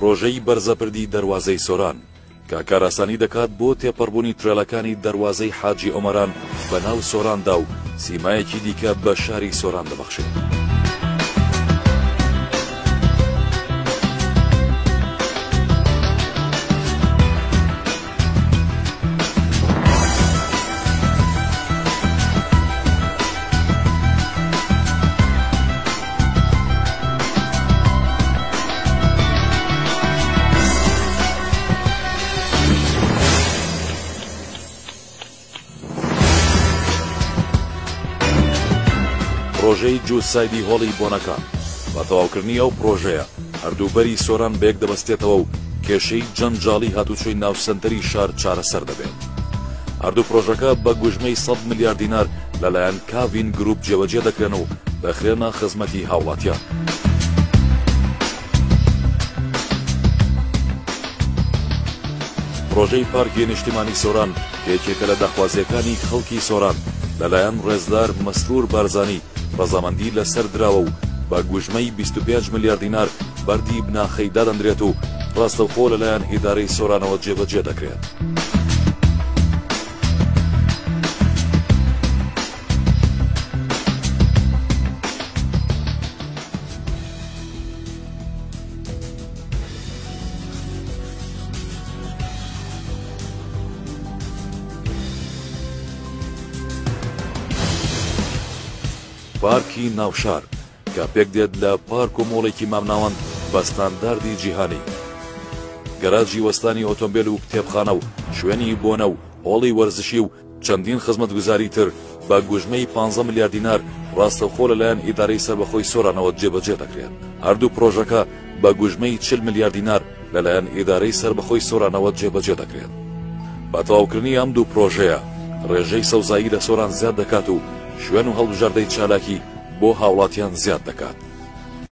پڕۆژەی بەرزەپردی دەروازەی سۆران، کە کارئاسانی دەکات بۆ تێپەڕبوونی ترێلەکانی دەروازەی حاجی ئۆمەران بە ناو سۆراندا و سیمایەکی دیکە بە شاری سۆران دەبەخشێت. پڕۆژەی جووتسایدی هۆڵی بۆنەکان، بە تەواوکردنی ئەو پڕۆژەیە هەردوو بەری سۆران بەیەک دەبەستێتەوە و کێشەی جەنجاڵی هاتوچۆی ناو سەنتەری شار چارەسەر دەبێت. هەردوو پڕۆژەکە بە گوژمەی سەد ملیار دینار لەلایەن کاڤین گروپ جێبەجێ دەکرێن و دەخرێنە خزمەتی هاوڵاتیان. پڕۆژەی پارکی نیشتیمانی سۆران کە یەکێکە لە داخوازییەکانی خەڵکی سۆران، لەلایەن ڕێزدار مەسرور بارزانی ڕەزامەندی لەسەر دراوە و بە گوژمەی 25 ملیار دینار بەردی بناخەی دادەندرێت و ڕاستەوخۆ لەلایەن ئیدارەی سۆرانەوە جێبەجێ دەکرێت. پارکی ناوشار کە پێکدێت لە پارک و مۆڵێکی مامناوەند بە ستانداردی جیهانی، گەراجی وەستانی ئۆتۆمبێل و کتێبخانە و شوێنی بۆنە و هۆڵی وەرزشی و چەندین خزمەتگوزاری تر بە گوژمەی پانزە ملیار دینار ڕاستەوخۆ لەلایەن ئیدارەی سەربەخۆی سۆرانەوە جێبەجێ دەکرێت. هەردوو پڕۆژەکە بە گوژمەی 40 ملیار دینار لەلایەن ئیدارەی سەربەخۆی سۆرانەوە جێبەجێ دەکرێت. بە تەواوکردنی ئەم دوو پڕۆژەیە ڕێژەی سەوزایی لە سۆران زیاد دەکات و شوێن و هەڵبژاردەی چالاکی بۆ هاوڵاتیان زیاد دەکات.